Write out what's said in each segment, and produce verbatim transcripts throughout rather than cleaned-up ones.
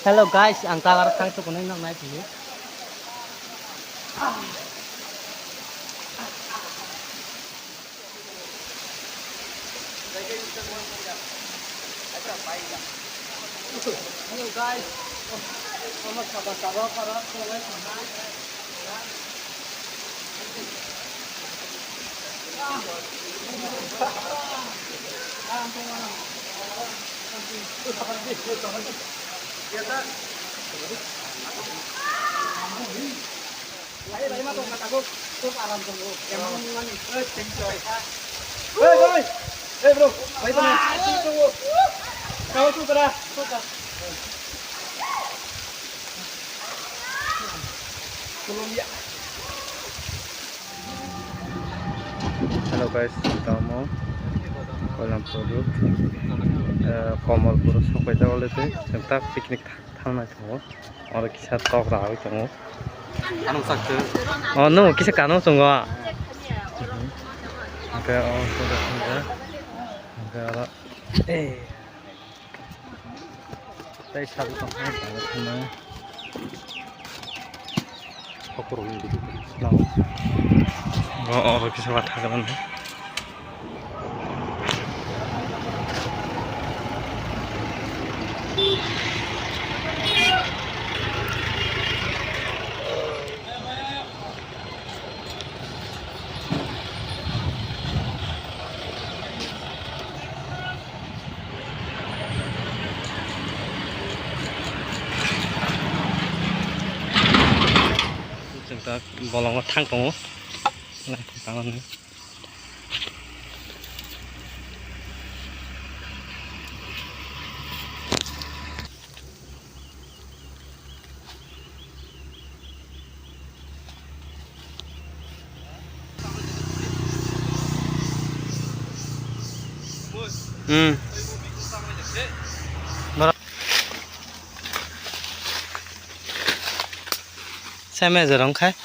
Hello guys, ang tagar thang tukunai nang nai tini. Hello guys, omo saba saba para. Hello guys, tamo Koilampur road, eh, Komolpur sokphaijak already. Chwng tak picnic tha-, thangnai tongo. Oro kisa tok rawi tongo. Ano sakhe. Oh, no, kisa kano chwngo. Hwnkhe, oh, hwnkhe oro, eh. Tei sabu tong hai, tong hai. No. Bo oro kisa watha kwrwng. Chwng ta bolongo thang tongo. Hmm. Borok. Same jorong khai.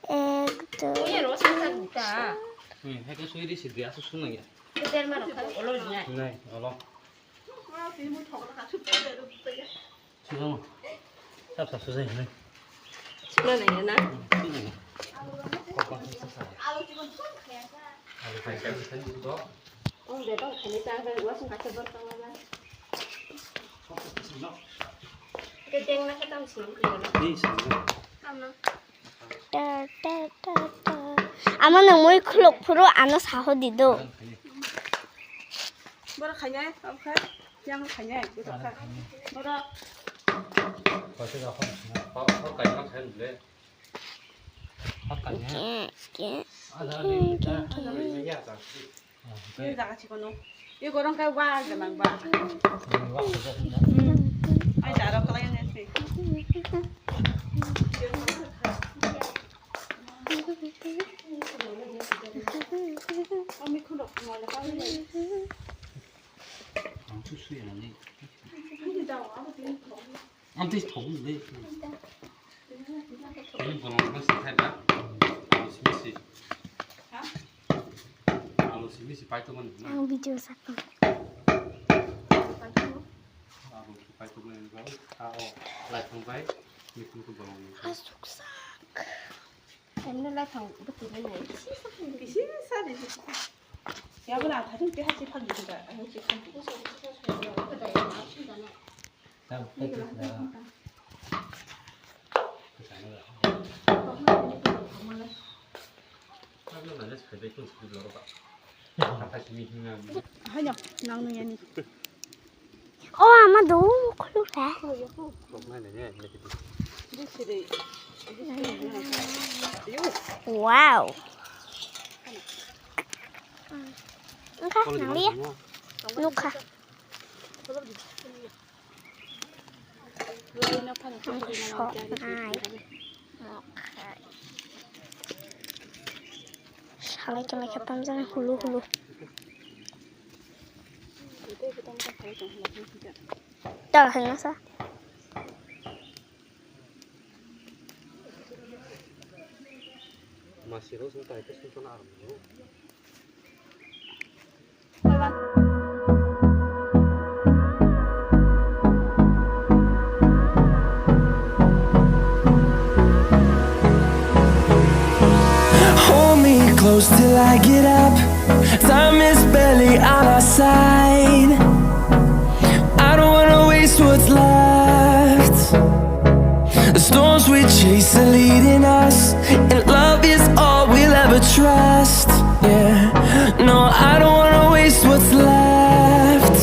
Ek, dui, Hmm, hai ka sui di sidi, asuk sung nang ya. Nai, olo. Sujamo. Sap, sap, sujai, nai. Suna nai na. Hmm, sujai. Kokon sung sasa. Alu khai, khai, khai, khai, khai. Ong de tong khani ta ga wa sung kacha bor tong la. Ke teng na ka tam sung. Ni sung. Tam na. Ta, ta, ta, ta. Ama nang moi khuluk phuru ano saho di do. Bora khainai, am khai. Yang khainai, bora kha. Bora. Kau tu dah kau nak. Kau, kau kau nak kau boleh. Kau kau nak. Ada ni dah. Ada ni ya tak. Ini jaga sih kono. Ini gorong kai wa aja mang ba. Ini wa aja. Hmm. Ai daro kala yang nasi. Kami khuluk mau lepas ni. Ang susu ya ni. Ini dah apa ni? Ang tei thok ni de. Ini bolong ba se khai ba. Alu simi si. Ha? Alu simi si pai to man. Ang video sakno. Alu si pai to man ba. Ah, oh. Lai thang bai. Ni kun ko bolong ni. Asuk sak. Emne lai thang betul ni. Kisi sa de. Ya bela thajin pe ha si phang ni da. Ang si phang. Haino, nang nung yani. O, ama do, khuluk ra. Wow. Engkha, nang liya. Nukha. Ang sok nai. Salai khe mai khe tamjani hulu hulu. Tal hai masa. Masih terus entah itu susun alam dulu. Hold me close till I get up. Time is barely on our side. I don't wanna waste what's left. The storms we chase are leading us, and love is all we'll ever trust. Yeah, no, I don't wanna waste what's left.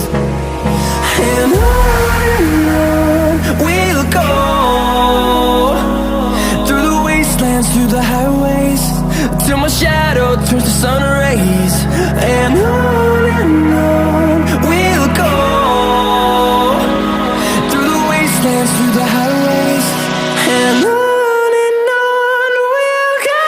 And on and on we'll go, through the wastelands, through the highways, till my shadow turns to sun rays. And on and on we'll go, through the wastelands, through the highways, and on and on we'll go.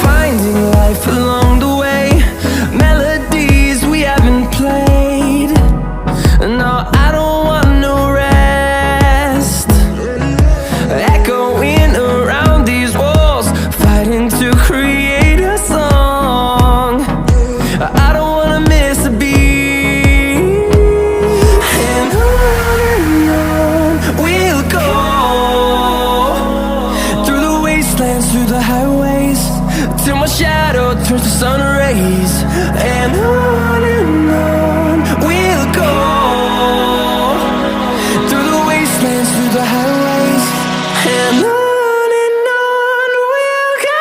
Finding life along the way, melodies we haven't played. No, I don't want no rest. Echoing around these walls, fighting to create a song. I don't wanna miss a beat. And on and on we'll go, through the wastelands, through the highways, till my shadow turns to sun rays. And on and on we'll go, through the wastelands, through the highways, and on and on we'll go.